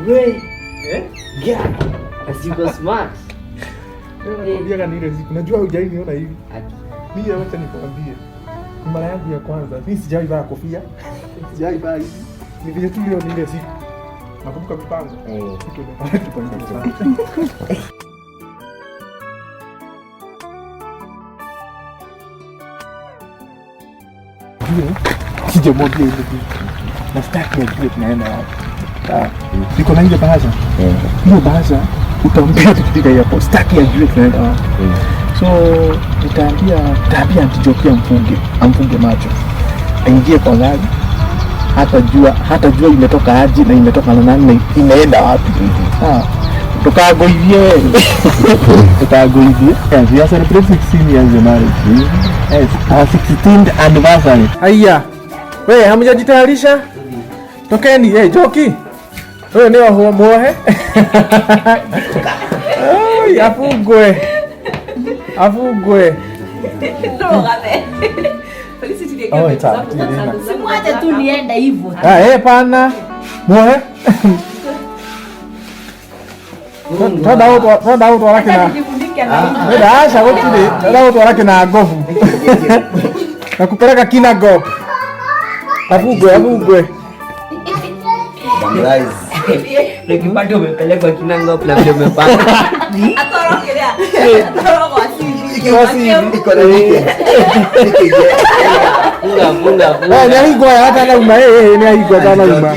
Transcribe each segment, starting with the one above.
We. Eh? Yeah. As you go smart. Nakwambiaga ni ile siku. Najua hujai niona hivi. Aki. Mimi wacha nikwambie. Ni mara yangu ya kwanza. Mimi sijawahi vaa kofia. Sijawahi vaa hivi. Ni vile tu leo ni ile siku. Nakumbuka mipango. Eh. Kitu imepanga kipango sana. Ndio. Sijamwambia ile kitu. Na sitaki ajue tunaenda wapi. Sawa. Niko na ile bahasha. Eh. Hiyo bahasha utampea tukifika hapo. Sitaki ajue tunaenda wapi. So nitaambia Aunty Njoki amfunge macho, aingie kwa gari, hata jua imetoka aje na imetoka na nani na imeenda wapi. Ah, tukagoithie tukagoithie. Yes, we are celebrating 16 years of marriage. Yes, our 16th anniversary. Haya, we hamjajitayarisha? Tokeni, hey, Njoki. Wewe ni oho muohe. Ai, afungwe. Afungwe. Oh, it's up. Simwache tu niende hivyo. Ah, eh, pana. Muohe. Twenda gũtwara kĩna. Wenda aca gũtirĩ. Twenda gũtwara kĩna ngobu. Na kupeleka kina gob. Afungwe, afungwe. Nikipata umepelekwa Kinangop na vile umepanga. Funga, funga, Eh, funga. ni ahingwo aya atanauma, eh, eh, ni ahingwo atanauma.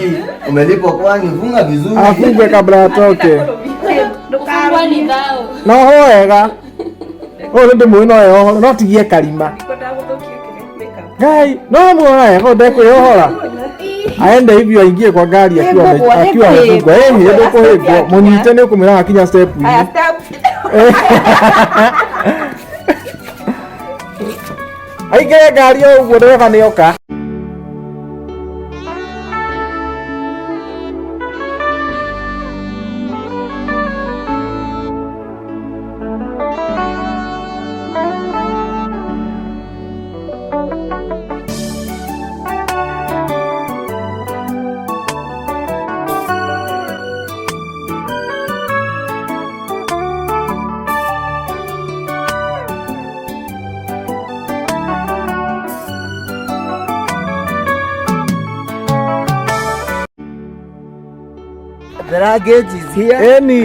Umelipwa kwani, funga vizuri. Afungwe kabla atoke. Kufungwa ni dhao. No ho wega. Ũyũ nĩ ndĩmũĩ no eyohora, no tigie karima. Ngai, no muona wega ndekwĩyohora. Aende hivyo aingie kwa gari akiwa akiwa amefungwa. Eh, nĩ ndũkũhĩngwo. Mũnyite nĩ ũkũmwĩra akinya step inĩ. Aingĩre ngari o ũguo ndereba nĩ oka. The luggage is here. Eni.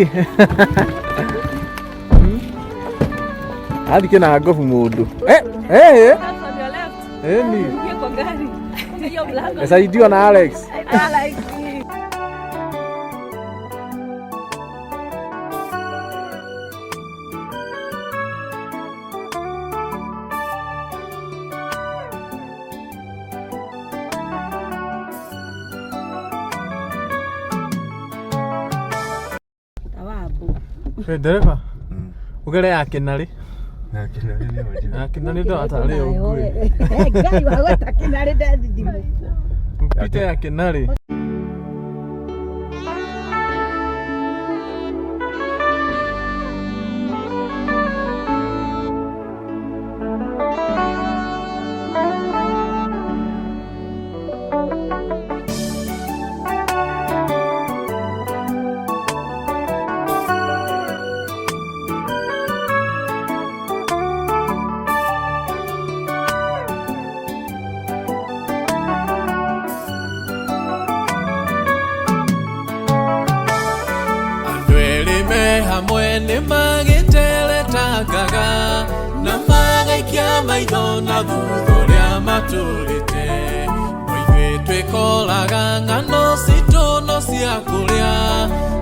Athi kĩna ngobu mũndũ. Eh, eh. Eni. Saidiwa na Alex. Hey, dereba. Ugere ya kinari. Ya kinari ndo atarĩ ũguĩ. Ngai wagweta kinarĩ ndathithi. Mpite ya kinari. Andũ erĩ me hamwe nĩ magĩteretangaga na magaikia maitho na thutha ũrĩa matũrĩte no ithuĩ twĩkoraga ng'ano citũ no cia kũrĩa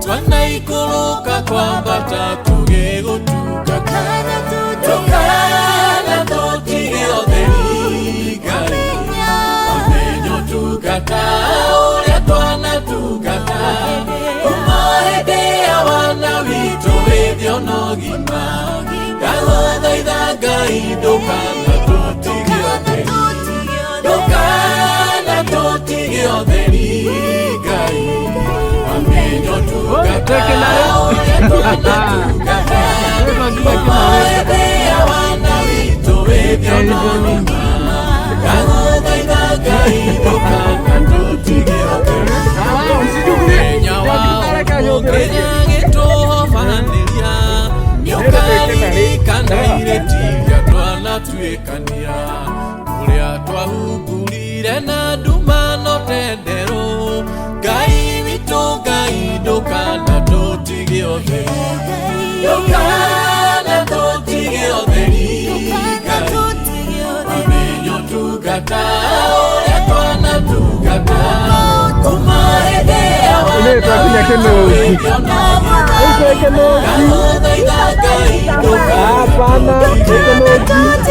twanaikũrũka kwambata tũgĩgũtungata ndũkana tũtige ũtheri Ngai ũmenyo tungata ũrĩa twanatungata kuma hĩndĩ ya wana witũ wĩthĩ ona ũgima ndagũthaitha Ngai ndũkana tũtige ũtheri ndũkana tũtige ũtheri Ngai ũmenyo tungata ũrĩa twanatungata kuma hĩndĩ ya wana witũ wĩthĩ ona ũgima ndagũthaitha Ngai ndũkana tũtige ũtheri. Mũthenya Twakinya Kenogi. Uko Kenogi. Hapana, Kenogi.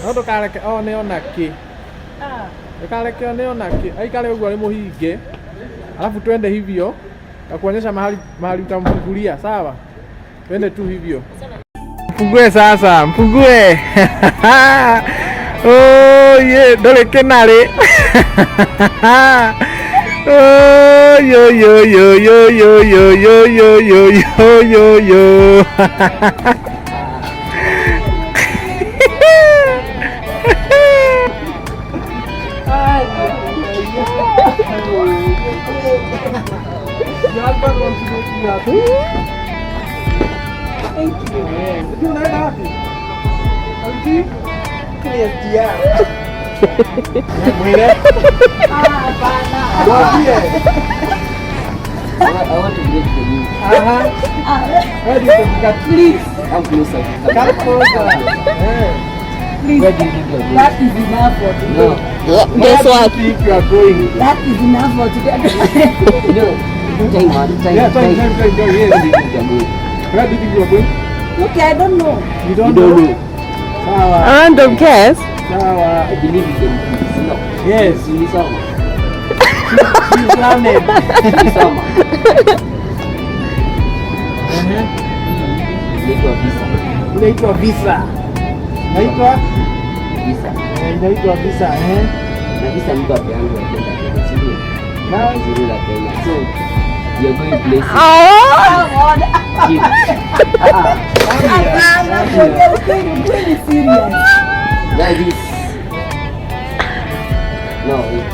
No ndukareke one ona ki. Ndukareke one ona ki. Aikare uguo ari muhinge. Alafu twende hivyo. Takuonyesha mahali mahali utamfungulia, sawa? Twende tu hivyo. Mfungue sasa, mfungue. Oh yeah, dole kenare. Oh yo yo yo yo yo yo yo yo yo yo yo yo. Thank you. I want to break the news. Where do you think that? Please. Come closer. Come closer. Please. Where do you think you're going? That is enough for today. No. Guess what? Do you think you are going? That is enough for today. No. Time, time, Yeah, time, time, time, time. Yes. Where do you think you're going? Where do you think you are going? Okay, I don't know. You don't, You don't know? know. Sawa. A random guess. Sawa. I believe you can do this. No. Yes. Ulisoma. She's learning. Ulisoma. Inaitwa visa. Inaitwa visa. Inaitwa Visa. Inaitwa visa, eh? Na visa mtu apeangu akienda Kenya, si ndio? Na Zurura Kenya. So, you're going places. Oh! Cheap. Hapana, kuongea ukweli, ukweli serious. That is. No, wait, wait,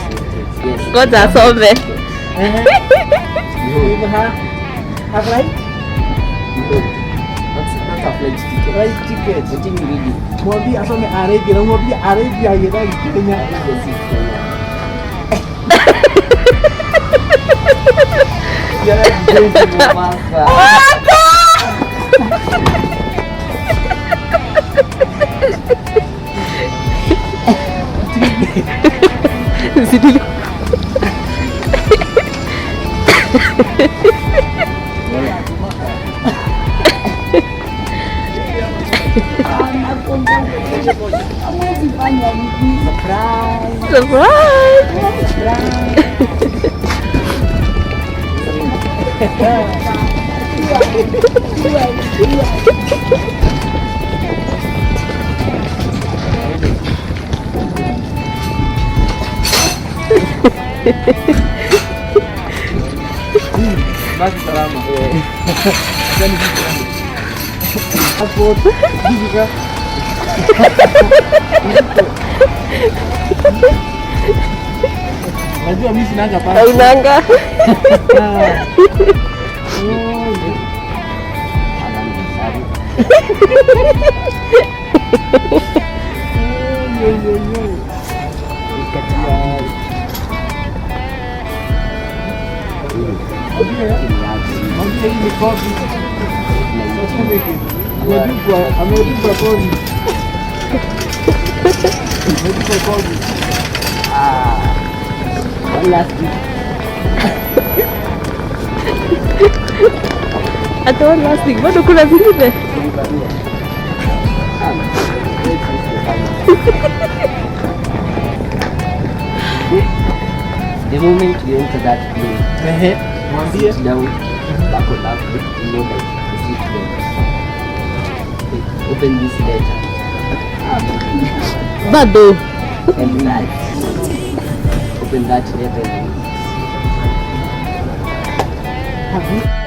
wait. Yes. Ngoja asome. Behold. Have right? Behold. That's a flight ticket. Right ticket. What do you read it? Mwambie asome Arabia na mwambie Arabia haiendagi Kenya. Arabia si Kenya. You are not going to Mombasa. Hamwezi fanya hivi. Surprise. Surprise! Surprise. Basi salama. Passport. Visa. Najua mimi sinanga passport. Haunanga. Yo, yo, yo. Mwambie hii ni kopi. Ametupwa kopi. Ametupwa kopi. One last thing. Hata one last thing. Bado kuna zingine. The moment you enter that plane, Ehe. Mwambie. sit down, buckle up, you know, like the seat belt. Open this letter Bado. and read it. Open that letter and read it.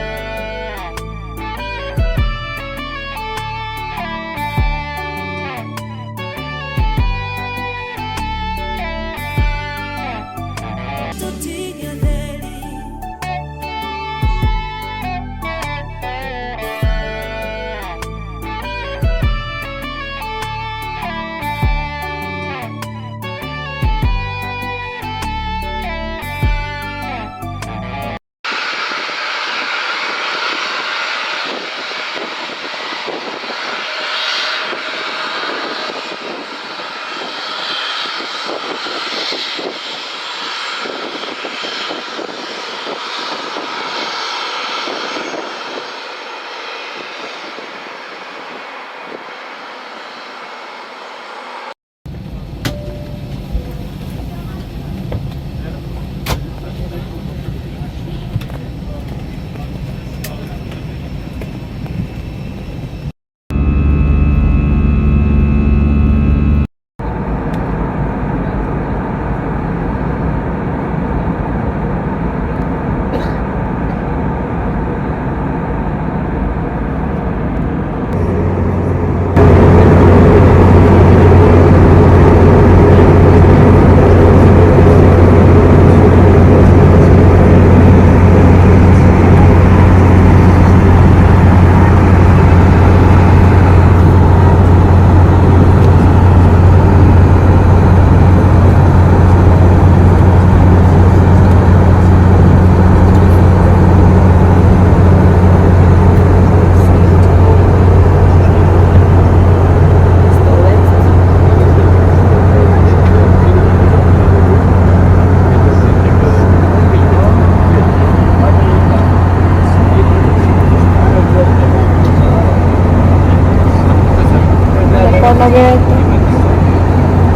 Nogete.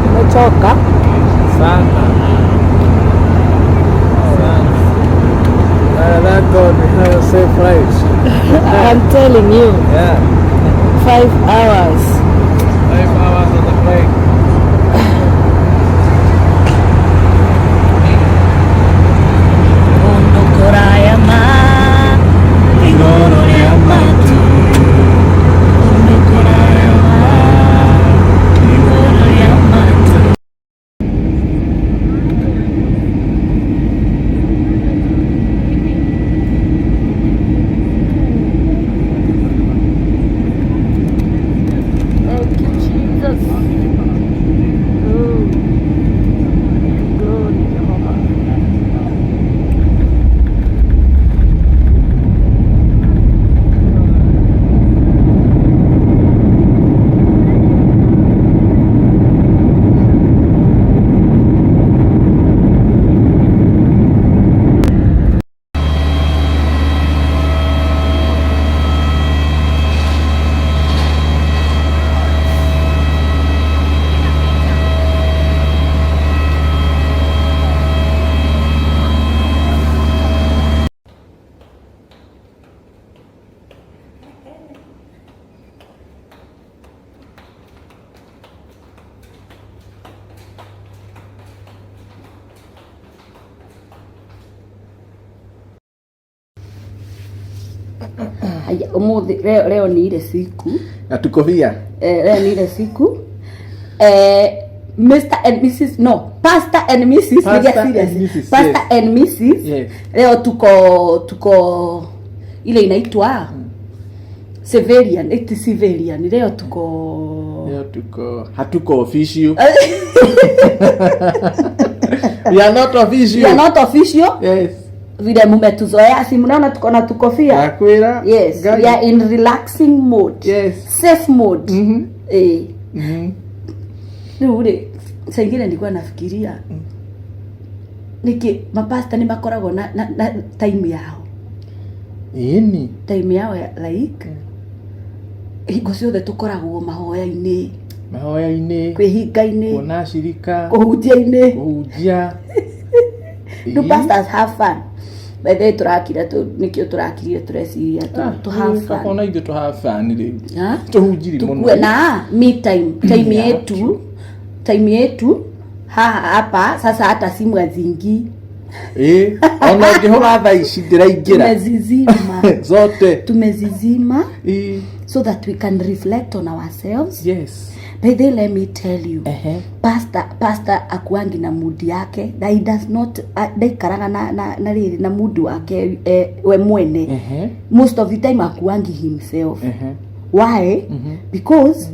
Umechoka? Sana. Sana. Thank God we have a safe flight. I'm telling you, Yeah. 5 hours. 5 hours on the plane. Kũndũ kũraya ma igũrũ rĩa matu. Kũndũ kũraya ma igũrũ rĩa matu. Thank you, Jesus. Oh, glory, Jehovah. Haya, umuthi leo ni ile siku Na tuko here. Leo ni ile siku Mr. and Mrs. no, Pastor and Mrs. Pastor Nige serious. and Mrs., Pastor yes. and Mrs. Yes. Leo tuko ile inaitwa civilian, it is civilian. Leo tuko Leo tuko hatuko official. We are not official. We are not official. Yes. Vile mumetuzoea, si mnaona tuko na tukofia. Nakwira. Yes, Ngai. we are in relaxing mode. Yes. Safe mode. Mhm. Eh. Mhm. Rĩu rĩ, saa ingine nilikuwa nafikiria nĩkĩ mapasta nĩ makoragwo na time yao. Ĩni. Time yao ya, like hingo ciothe tũkoragwo mahoya-inĩ, Mahoya-inĩ. kwĩhinga-inĩ, Kuona cirika. kũhunjia-inĩ. Kũhunjia. Do pastors have fun? By the way, tũrakira nĩkĩo tũrakirire tũreciria tu have fun. Ona ithuĩ tũ have fun rĩu. Ha? Tũhunjiri mũno. Tukue na me time, time Yeah, yetu, time yetu haha hapa sasa, hata simu haziingii. Ĩ, ona ũngĩhũra thaa ici ndĩraingĩra. Tumezizima. Zote. Tumezizima Ĩ. so that we can reflect on ourselves. Yes. By the way, let me tell you, Ehe. pastor akuangi na mood yake, na he does not ndaikaraga na rĩrĩ na mood wake we mwene. Ehe. Most of the time akuangi himself. Ehe. Why? Mhm. Because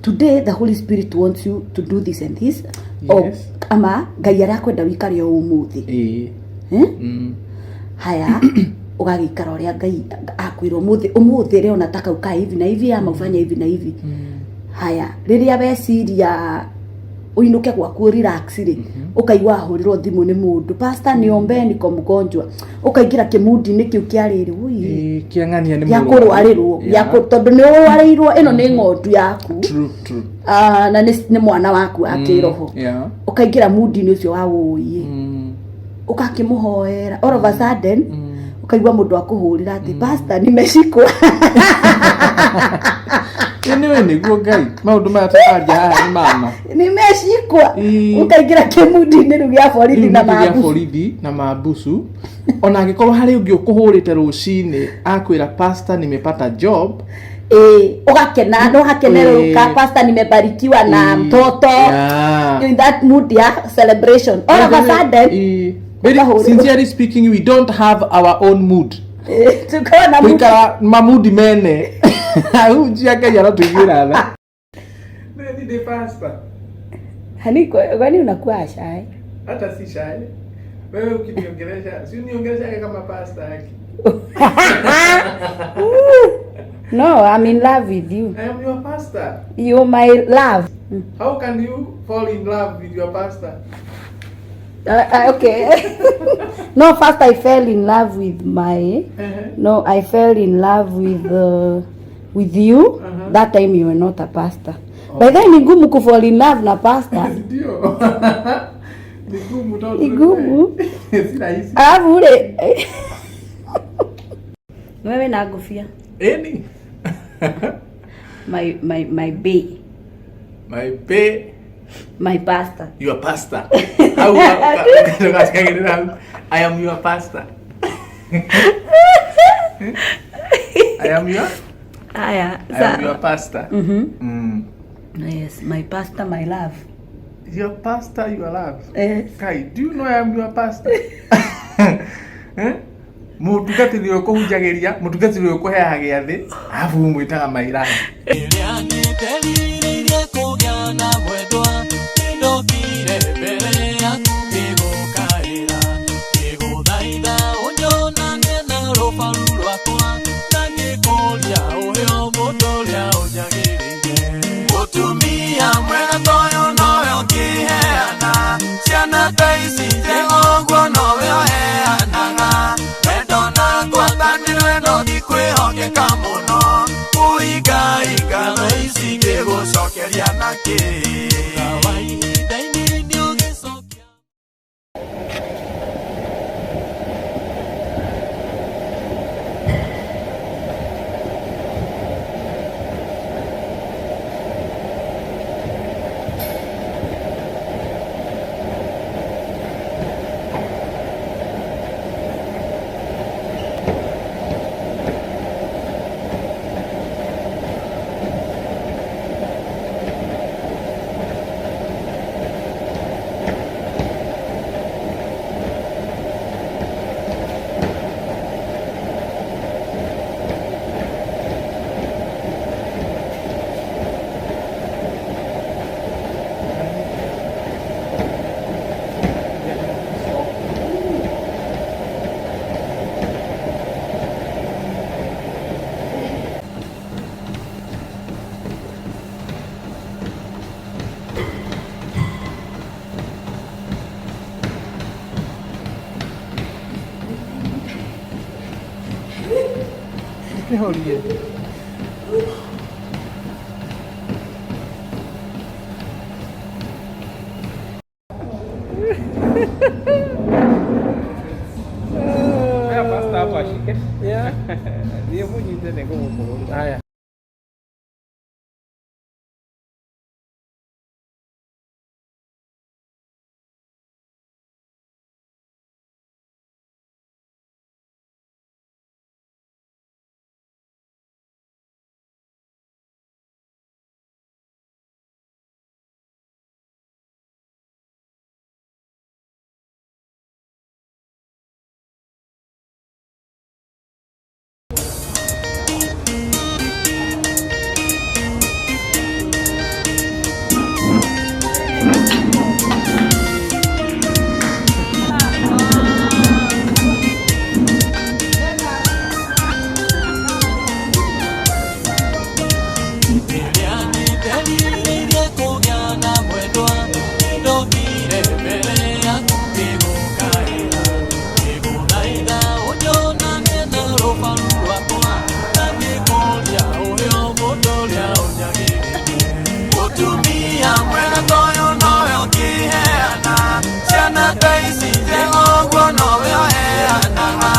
today the Holy Spirit wants you to do this and this. Or, Yes. ama Ngai arakwenda wikare o ũmũthĩ. Ĩ. Eh? Mm. Haya, ũgagĩikara ũrĩa Ngai akwĩra ũmũthĩ, ũmũthĩ leo nataka ukae hivi na hivi ama ufanye hivi na hivi. Haya, rĩrĩa weciria ũinũke gwaku relax rĩ, ũkaigua ahũrĩrwo thimũ nĩ mũndũ, "Pastor, niombee, niko mgonjwa." Ũkaingĩra kĩmundi-inĩ kĩu kĩa rĩrĩ, ui, Ĩ, kĩang'ania nĩ gĩa mũrwaru. kũrwarĩrwo, Yeah. tondũ nĩ ũrwarĩirwo, ĩno nĩ ng'ondu yaku. True, true. Ah, na nĩ mwana waku wa kĩroho. Ũkaingĩra mundi-inĩ ũcio wa wũiĩ, ũgakĩmũhoera, all of a sudden ũkaigua mũndũ akũhũrĩra atĩ, "Pastor, nimeshikwa." Anyway, nĩguo Ngai maũndũ maya tũraria haha nĩ mama. Nimeshikwa. Ĩ. Ũkaingĩra kĩmundi-inĩ rĩu gĩa borithi na Rĩu nĩ gĩa mabusu. Borithi na mambucu. Ona angĩkorwo harĩ ũngĩ ũkũhũrĩte rũcinĩ akwĩra, "Pastor, nimepata job." Ĩ, ũgakena, no hakenerũka. Ĩ. "Pastor, nimebarikiwa na Ĩ. mtoto." Yeah. In that mood ya celebration, all of a sudden Ĩ. Very ũkahũrĩrwo. sincerely speaking, we don't have our own mood. Ĩ, tukawa na mood. Tuikara mamudi mene ahunjia Ngai aratuiguĩra tha. Nĩ pastor. Hani, kwani unakuwa shy? Hata si shy. Wewe ukiniongelesha, si uniongelesha kama pastor haki. No, I'm in love with you. I am your pastor. You my love. How can you fall in love with your pastor? Okay. No, first I fell in love with my no, I fell in love with you. Uh-huh. That time you were not a pastor. By the way, ni ngumu kufall in love na pastor. Ndio. Ni ngumu tondũ Ni ngumu. Si rahisi. Alafu rĩ, wewe wĩna ngũbia. Ĩni. My bae. My bae. My pastor. Your pastor. Hau ndũgacikagĩrĩra hau. I am your pastor. I am your Aya. I am your pastor. Yes, my pastor, my love. Your pastor, your love. Yes. Kai, do you know I am your pastor? Eh? Mũtungatĩri ũyũ kũhunjagĩria, mũtungatĩri ũyũ kũheaga gĩathĩ, arabu mwĩtaga my love. Rĩrĩa nĩnderirĩirie kũgĩa na mwendwa, nĩndokire mbere yaku ngĩgũkaĩra, ngĩgũthaitha ũnyonanie na rũbaru rwakwa, na ngĩkũria ũhe o mũndũ ũrĩa ũnjagĩrĩire. Mũtumia mwega ta ũyũ nowe ũngĩheana, ciana ta ici njega ũguo nowe ũheanaga, wendo na ngwatanĩro ĩno ndikwĩhokeka mũno, kũingainga thaa ici ngĩgũcokeria nakĩ. Thutha wa ihinda inini ũgĩcokia. Kĩhorie. Pastor hapo ashike. Yeah. Ndiye munyite nĩngũmũkũrũria. Haya. Rĩrĩa nĩnderirĩirie kũgĩa na mwendwa, nĩndokire mbere yaku ngĩgũkaĩra, ngĩgũthaitha ũnyonanie na rũbaru rwakwa, na ngĩkũria ũhe o mũndũ ũrĩa ũnjagĩrĩire. Mũtumia mwega ta ũyũ nowe ũngĩheana, ciana ta ici njega ũguo nowe ũheanaga,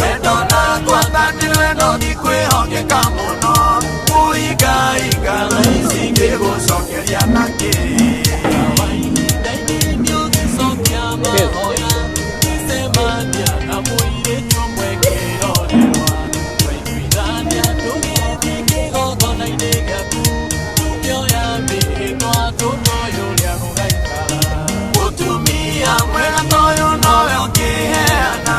wendo na ngwatanĩro ĩno ndikwĩhokeka mũno, kũingainga thaa ici ngĩgũcokeria nakĩ. Thutha wa ihinda inini ũgĩcokia mahoya, ngĩcemania na mũirĩtu ũmwe ngĩrorerwa, twaiguithania tũgĩthiĩ kĩgongona-inĩ gĩaku, tũkĩoya mĩhĩtwa tũtoĩ ũrĩa gũgaikara. Mũtumia mwega ta ũyũ nowe ũngĩheana,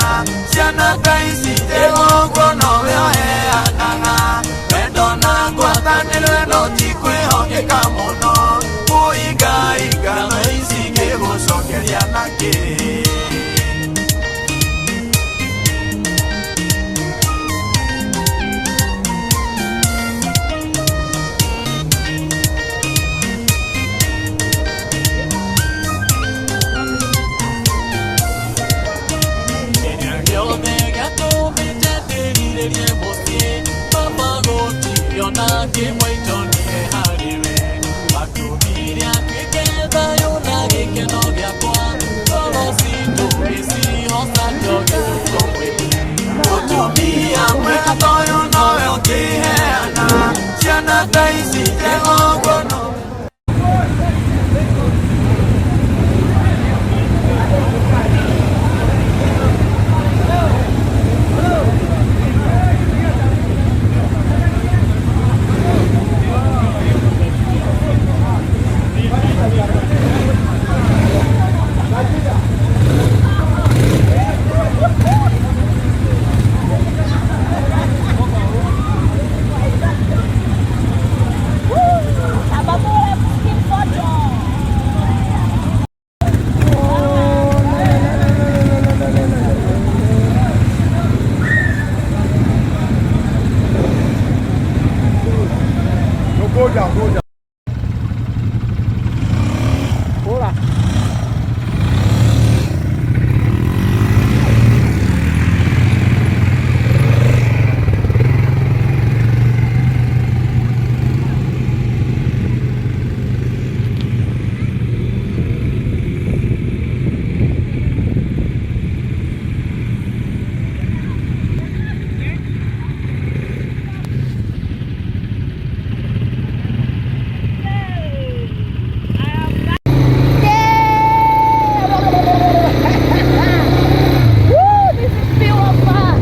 ciana ta ici njega ũguo nowe ũheanaga, wendo na ngwatanĩro ĩno ndikwĩhokeka mũno, kũingainga thaa ici ngĩgũcokeria nakĩ. Kĩrĩa gĩothe gĩatũmĩte ndĩrirĩrie mũciĩ, baba gũtirĩ ona kĩmwe itonire harĩ we. Mwega toyũ nowe ũngĩheana ciana ta ici njega ũguo no. Hola. Woo, this is pure fun.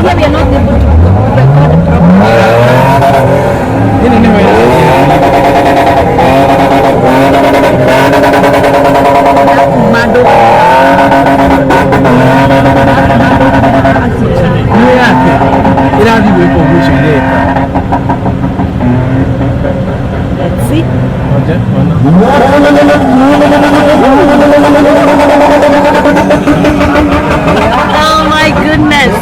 Here we are not able to record properly. Ĩno nĩho ĩrathiĩ. Mado. Nĩ yake ĩrathiĩ gwĩka ũguo ũcio ĩreka. Let's see. Ngoja, ona. Oh my goodness.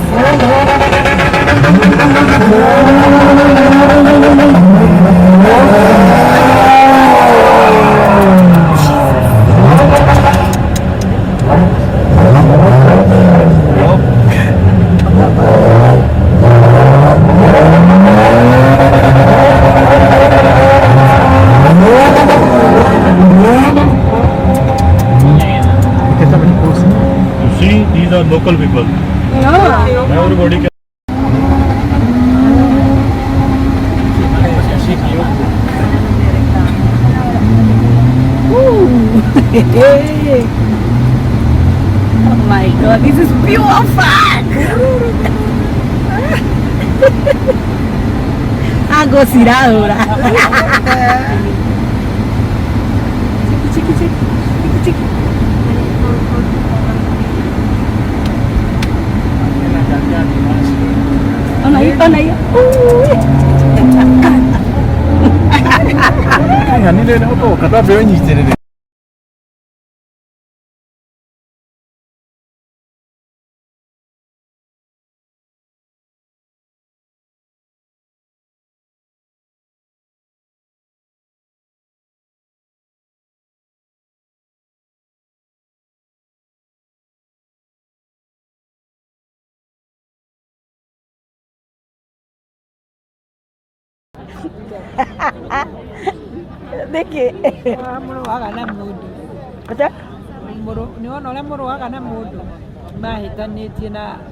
You see, these are local people. Everybody can. Oh my god, this is pure fun. Agocirahura. Chiki chiki chiki chiki. Ona hiyo, ona hiyo. Kaiganire nĩ ũkoka twambe ũnyitĩrĩre. Nĩkĩ? Mũrũaga na mũndũ. Ate? Nĩ wona ũrĩa mũrũaga na mũndũ mahĩtanĩtie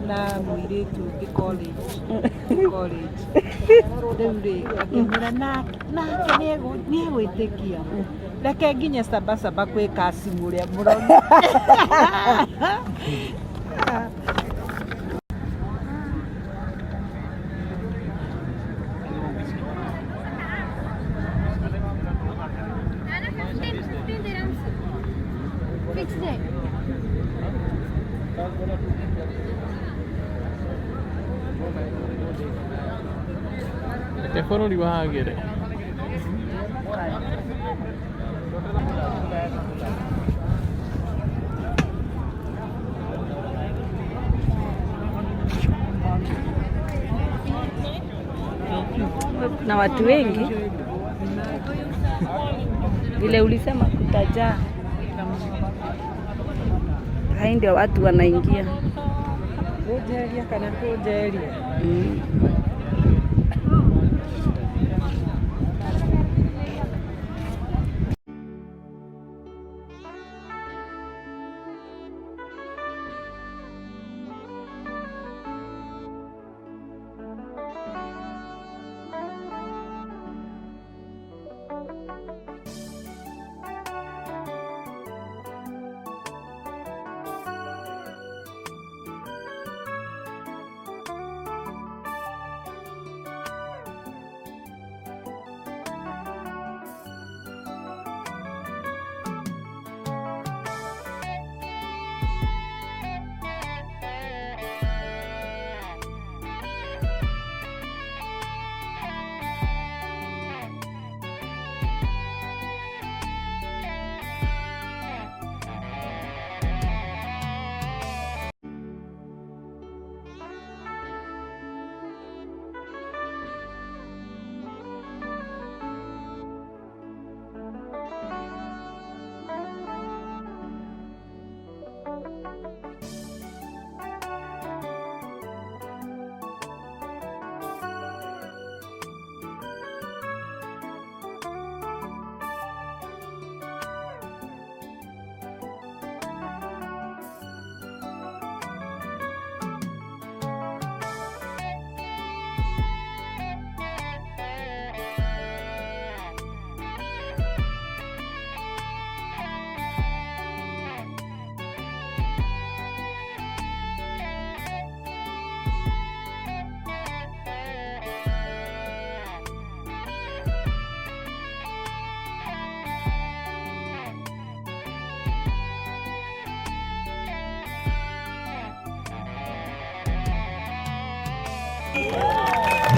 na mũirĩtu ũngĩ college. College. Rĩu rĩ akĩmwĩra nake nĩegwĩtĩkia reke nginye Sabasaba kwĩ Kasimu ũrĩa mũrona. Reke bũrũri wagĩre. Na watu wengi vile ulisema kutajaa, hai ndio watu wanaingia. Kũnjeria kana kũnjeria? Mm.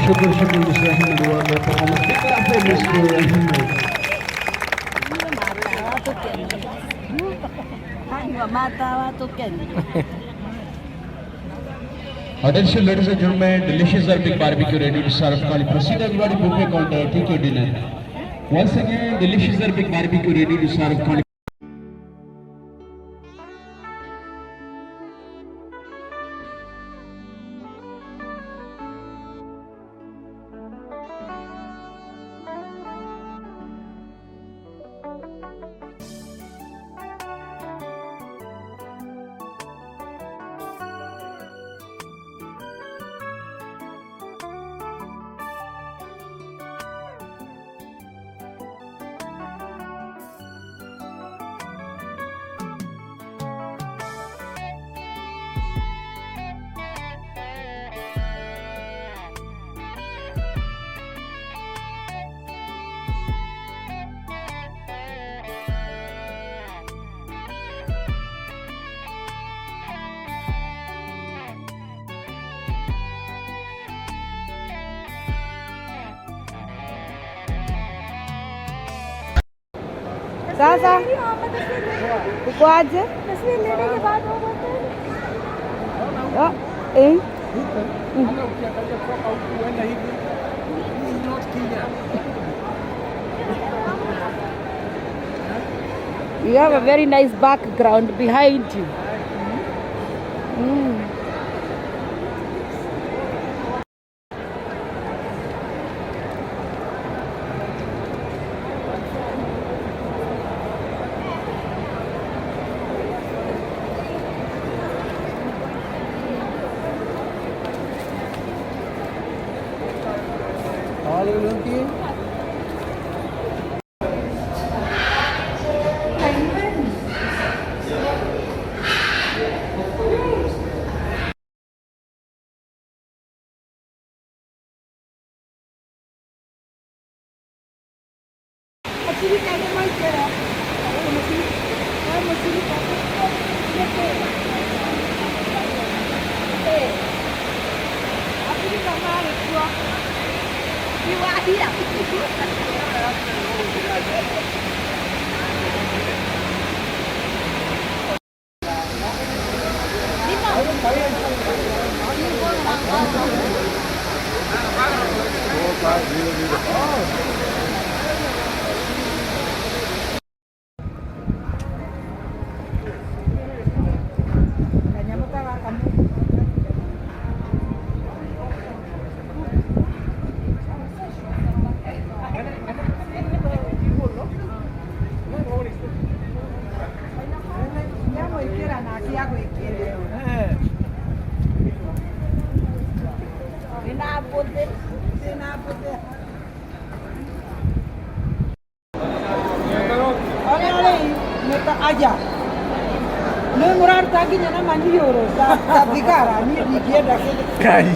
Shukr shukr Mr. Ahmed wa performance. Big clap for Mr. Ahmed. Attention ladies and gentlemen, delicious Arabic barbecue ready to serve. Kindly proceed everybody buffet counter, take your dinner. Once again, delicious Arabic barbecue ready to serve. Kindly Sasa uko aje? Oh, eh? Hata ukiangalia kutoka huku uenda hivi, this is not Kenya. You have a very nice background behind you. Mm. Aja nä må raruta nginya na maniå ta thigara niä ndingĩenda. Kai.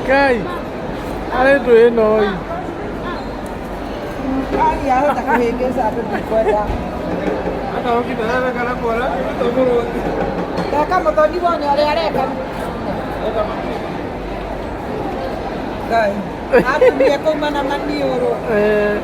Kai. Arĩ ndũ ĩno ĩ. Ai ahota kũhĩngĩca andũ, ndikwenda. Reka mũthoni wone ũrĩa areka. Ngai atumia kauma na maniũrũ. Eh.